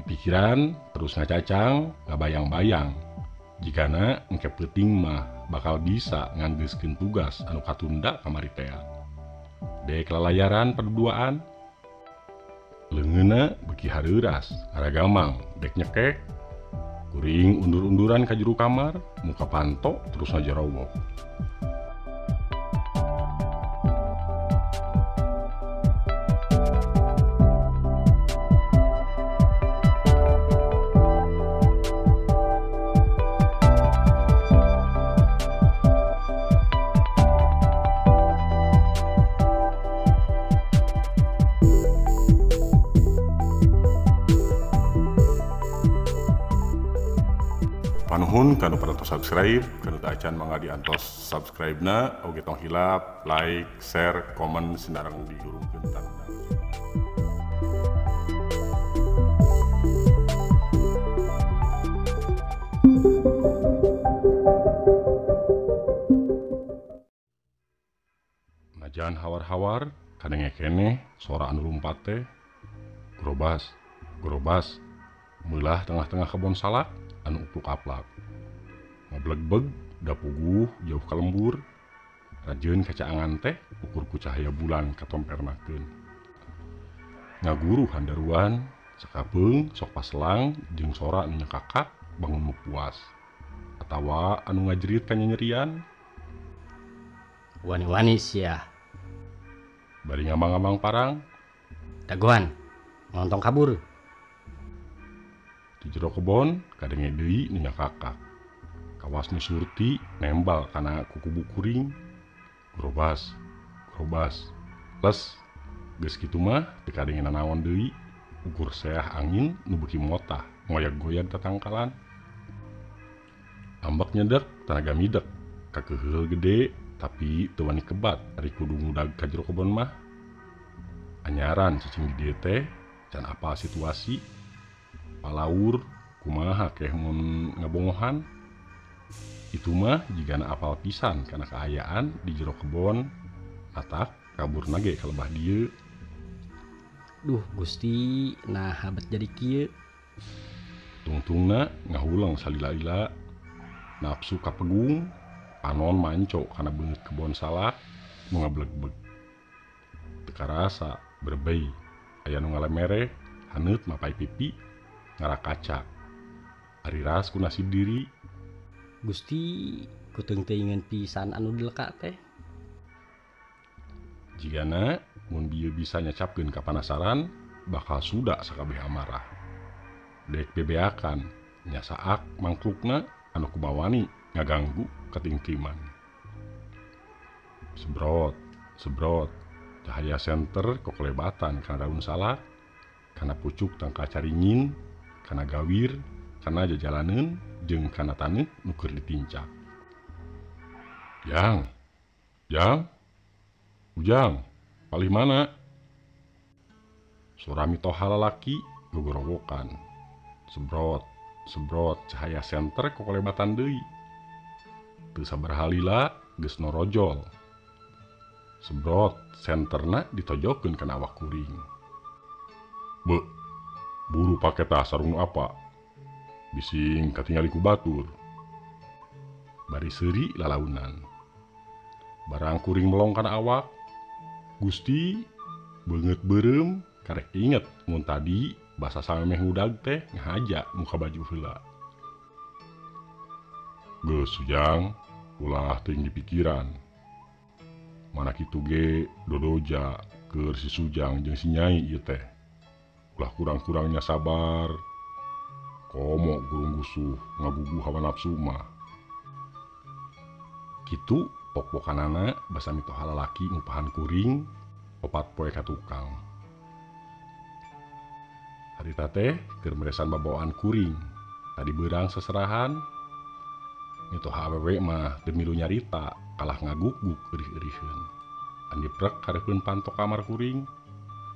Pikiran terus ngacacang, ngabayang-bayang. Jigana engke peuting mah bakal bisa nganggeuskeun tugas anu katunda kamari tea. Dek lalayaran paduduaan. Leungeunna beuki hareuras, ngaragamang dek nyekek. Kuring undur-unduran ka jero kamar, muka panto terus ngajarowok. Panuhun kanu parantos subscribe, kanu teu acan mangga diantos subscribe-na, oge tong hilap, like, share, komen sinareng dihurungkeun tanda. Najan hawar-hawar, kadenge keneh sora anu lumpat teh. Grobas, grobas, meulah tengah-tengah kebon salak anu upluk-aplak. Ngablegbeg da puguh jauh ka lembur. Rajeun kacaangan teh ukur ku cahaya bulan katompernakeun. Ngaguruh handaruan sakapeung sok paselang jeung sora anu nyakakak bangun nu puas atawa anu ngajerit kanyanyerian. Wani-wani sia. Bari ngambang-ngambang parang. Dagoan, ngontong kabur. Di jero kebon kadenge deui nu nyakakak. Kawas nu surti nembal kana kukubu kuring. Grobas, grobas, les. Geus kitu mah teu kadenge nanaon deui. Ukur seah angin nu beuki motah ngoyag-goyag tatangkalan. Ambek nyedek tanaga midek kakeheul gede tapi teu wani kebat ari kudu ngudag ka jero kebon mah. Anyaran cicing di dieu teh can apal situasi. Palaur kumaha keh mun ngabongohan. Itu mah jigana apal pisan kana kaayaan di jero kebon atak kabur nage ka lebah dieu. Duh Gusti, nah habet jadi kieu. Tungtungna ngahuleng salila-lila, nafsu kapegung, panon manco kana beungeut kebon salak nu ngablegbeg. Teu karasa berbei aya nu ngalemereh haneut mapai pipi ngarakacak. Ari ras ku nasib diri. Gusti, kuteung teuingeun pisan anu dileka teh. Jigana mun bieu bisa nyacapkeun kapanasaran bakal suda sakabeh amarah. Dek bebeakan nyasaak mangklukna anu kumawani ngaganggu katingkiman. Sebrot, sebrot, cahaya senter kokolebatan kana daun salak, kana pucuk tangka caringin, kana gawir, kana jajalaneun jeung kana taneuh nu keur ditincak. Jang, jang, Ujang, palih mana? Sora mitoha lalaki gogorowokan. Sebrot, sebrot, cahaya senter kokolebatan deui. Teu sabaraha lila geus norojol. Sebrot, senterna ditojokeun kana awak kuring. Beuh, buru pake tah sarung nu apa? Bising katingali ku batur. Bari seuri lalaunan. Barang kuring melong kana awak. Gusti, beungeut beureum karek inget mun tadi basa samemeh ngudag teh ngahaja muka baju heula. Geus Ujang, ulah teuing dipikiran. Mana kitu ge dodoja keur si Sujang jeung si Nyai ieu teh. Ulah kurang-kurangnya sabar. Komo gurung gusuh ngagugu hawa nafsu mah. Kitu pok-pokanana basa mitoha lalaki ngupahan kuring opat poe ka tukang. Harita teh keur meresan babawaan kuring. Tadi beurang seserahan. Mitoha awewe mah teu milu nyarita kalah ngaguk-guk eurih-euriheun. Andiprek hareupeun panto kamar kuring.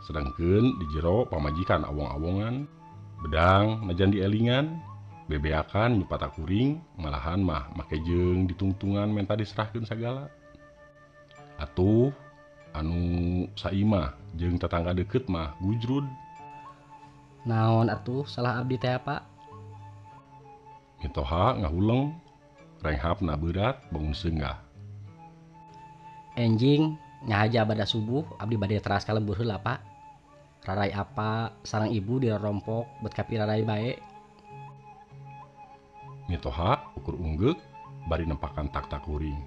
Sedangkeun di jero pamajikan awong-awongan. Bedang najan dielingan, bebeakan nyupata kuring, malahan mah make jeung ditungtungan menta diserahkeun sagala. Atuh anu saimah jeung tetangga deukeut mah gujrud. Naon atuh salah abdi teh Pak? Mitoha ngahuleng, renghapna beurat bangun seunggah. Enjing nyahaja bada subuh abdi bade teras ka lembur heula Pak. Rarai apa sareng ibu dirorompok bet kapirarai bae. Mitoha ukur unggeuk bari nempakan tak-tak kuring.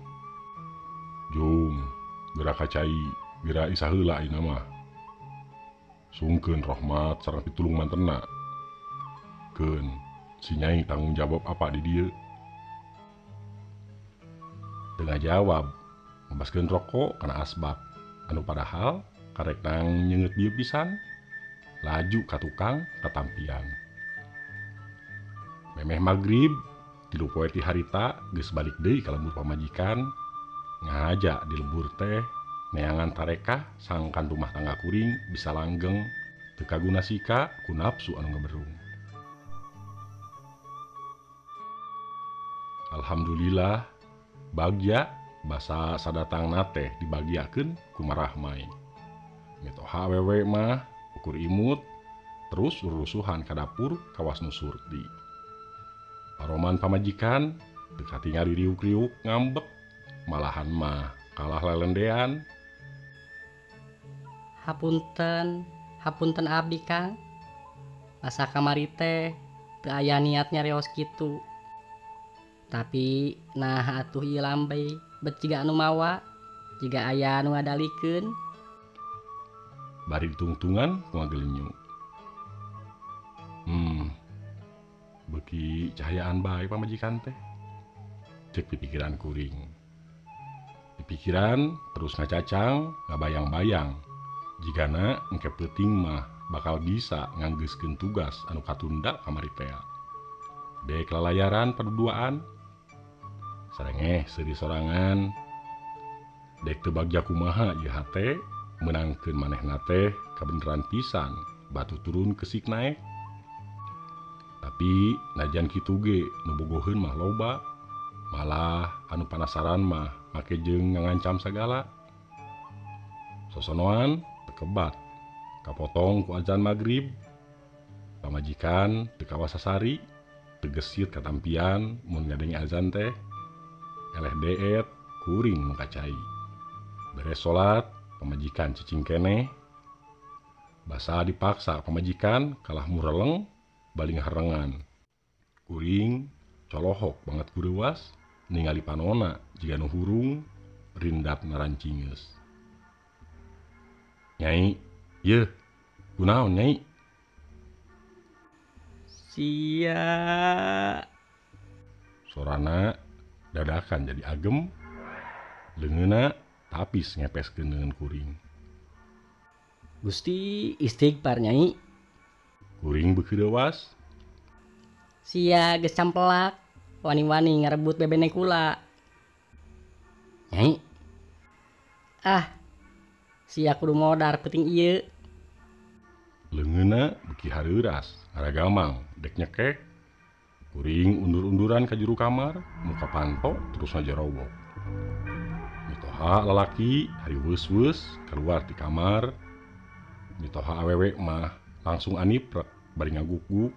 Jung, geura ka cai, geura isah heula ayeuna mah. Sungkeun rahmat sareng pitulung mantena. Keun, si nyai tanggung jawab apa di dieu? Teu ngajawab, ngebaskeun rokok kana asbak anu padahal karek nang nyeungeut dieu pisan. Laju ka tukang katampian. Memeh magrib, 3 poe ti harita geus balik deui ka lembur pamajikan. Ngahaja di lembur teh neangan tarekah sangkan rumah tangga kuring bisa langgeng teu kaguna sika ku nafsu anu ngaberung. Alhamdulillah bagja basa sadatangna teh dibagiakeun ku marahmai. Mitoha awewe mah ukur imut terus rurusuhan ka dapur kawas nu surti. Paroman pamajikan teu katingali riuk-riuk ngambek malahan mah kalah lelendean. Hapunten, hapunten abdi Kang. Asa kamari teh teu aya niat nyarios kitu. Tapi nah atuh ieu lambe bet jiga anu mawa, jiga aya anu ngadalikeun. Bari ditungtungan ku ngagelinyu. Beuki cahayaan bae pamajikan teh. Cek pipikiran kuring. Pipikiran terus ngacacang, ngabayang-bayang. Jigana engke peuting mah bakal bisa nganggeuskeun tugas anu katunda kamari tea. Dek lalayaran paduduaan. Sarengeh seuri sorangan. Dek teu bagja kumaha ieu hate meunangkeun manehna teh kabeneran pisan batu turun kesik naek. Tapi najan kitu ge nu bogoheun mah loba. Malah anu panasaran mah make jeung ngancam sagala. Sosonoan tekebat kapotong ku azan magrib. Pamajikan teu kawasasari tegesit katampian mun ngadenge azan teh. Eleh deet kuring nu kacai. Beres salat pamajikan cicing keneh. Basa dipaksa pamajikan kalah mureleng baling harengan. Kuring colohok banget kureuwas ningali panona jiga nu hurung rindat narancingeus. Nyai, yeuh, kunaon nyai? Sia. Sorana dadakan jadi agem, leungeunna tapis ngepeskeun leungeun kuring. Gusti istighfar nyai. Kuring beuki reuwas. Sia geus campelak, wani-wani ngarebut bebene kula. Nyai. Ah. Sia kudu modar peuting ieu. Leungeunna beuki hareuras, ngaragamang dek nyekek. Kuring undur-unduran ka juru kamar, muka panto terus ngajarowok. Mitoha lalaki hari weus-weus keluar ti kamar. Mitoha awewe mah langsung aniprek bari ngaguguk.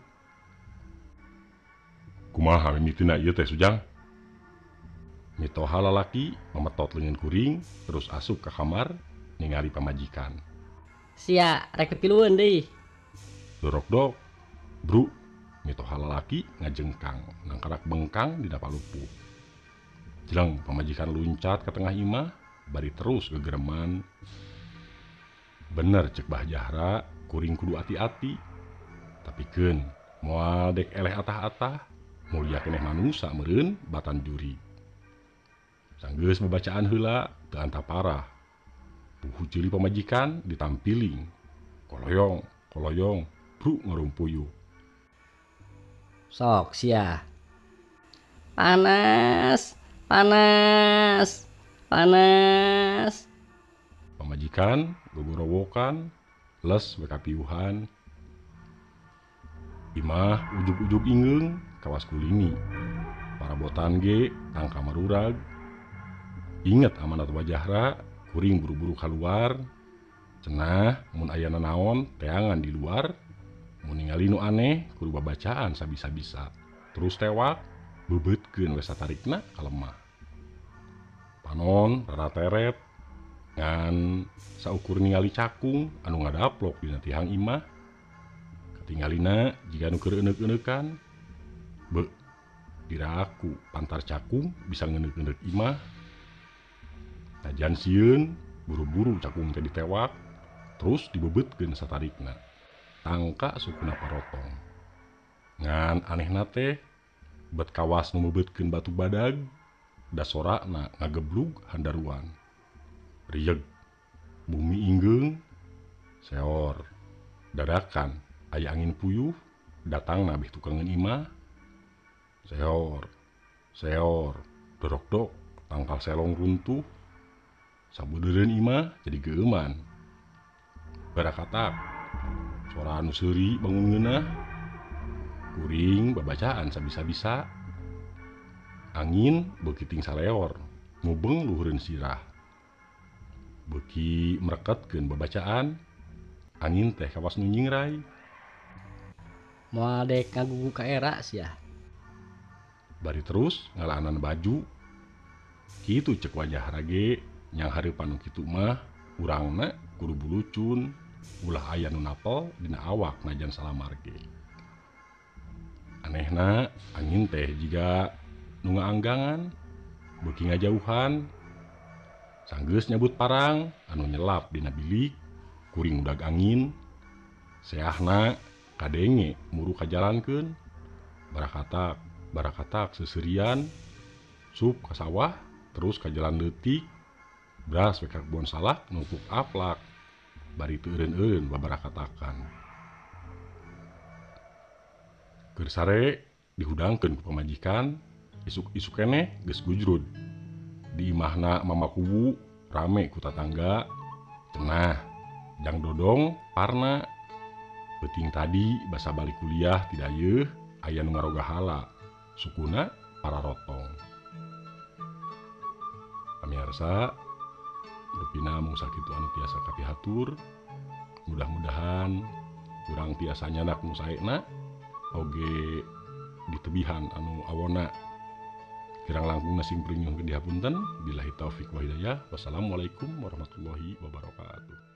Kumaha mimitina ieu teh Sujang? Mitoha lalaki memetot leungeun kuring terus asup ka kamar ningali pamajikan. Sia rek pilueun deui. Dorokdok, bru, mitoha lalaki ngajengkang nangkarak bengkang dina palupuh. Jeleng pamajikan luncat ke tengah imah bari terus gegereman. Bener cek Bah Jahra, kuring kudu ati-ati. Tapi keun moal dek eleh atah-atah, mulia keneh manusa meureun batan juri. Sanggeus babacaan heula teu anta parah. Puhu ceuli pamajikan ditampiling. Koloyong, koloyong, bru ngarumpuyu. Sok sia. Panas, panas, panas. Pamajikan gogorowokan, les we kapiuhan. Imah ujug-ujug ingeung kawas kulini. Parabotan ge tangka marurag. Inget amanat wajahra, kuring buru-buru kaluar. Cenah mun aya nanaon teangan di luar, Mun ningali nu aneh kudu babacaan sabisa-bisa. Terus tewak bebeutkeun we satarikna ka lemah. Panon rarateret ngan saukur ningali cakung anu ngadaplok dina tihang imah. Katingalina jiga nu keur euneukeun-eunekan. Beuh, diraku pantar cakung bisa ngeuneukeun imah. Najan sieun buru-buru cakung teh ditewak terus dibebeutkeun satarikna. Tangka sukuna parotong. Ngan anehna teh bet kawas nu mebeutkeun batu badag da sorana ngageblug handaruan. Rieg bumi inggeung seor dadakan aya angin puyuh datangna bih tukangeun imah. Seor seor dorokdok tangkal selong runtuh. Sabudeureun imah jadi geueuman. Barakatak sora anu seuri bangun ngeunah. Kuring babacaan sabisa-bisa. Angin beuki ting saleor ngubeng luhureun sirah. Beuki mereketkeun babacaan. Angin teh kawas nu nyingrai. Moal dek ngagugu ka era sia. Bari terus ngalaanan baju. Kitu cek wajah rage nyang hareupan nu kitu mah urangna kudu bulucun ulah aya nu napel dina awak najan salamar ge. Anehna angin teh jiga nu ngaanggangan beuki ngajauhan. Sanggeus nyabut parang anu nyelap dina bilik kuring udag angin. Seahna kadenge muru kajalankeun. Barakatak barakatak seuseurian sup ka sawah terus ka jalan leutik. Beras we ka kebon salak numpuk aplak bari teu eureun-eureun babarakatakan. Keur sare dihudangkeun ku pamajikan, isuk-isuk keneh geus gujrud. Di imahna mama kuwu rame ku tatangga, cenah jang dodong parna. Peuting tadi basa balik kuliah ti dayeuh aya nu ngaroga hala, sukuna pararotong. Pamiarsa, rupina mung sakitu anu tiasa kapihatur. Mudah-mudahan urang tiasa nyandak nu saena oge ditebihan anu awona. Kirang langkungna simkuring nyuhunkeun dihapunten. Billahi taufik wa hidayah. Wassalamualaikum warahmatullahi wabarakatuh.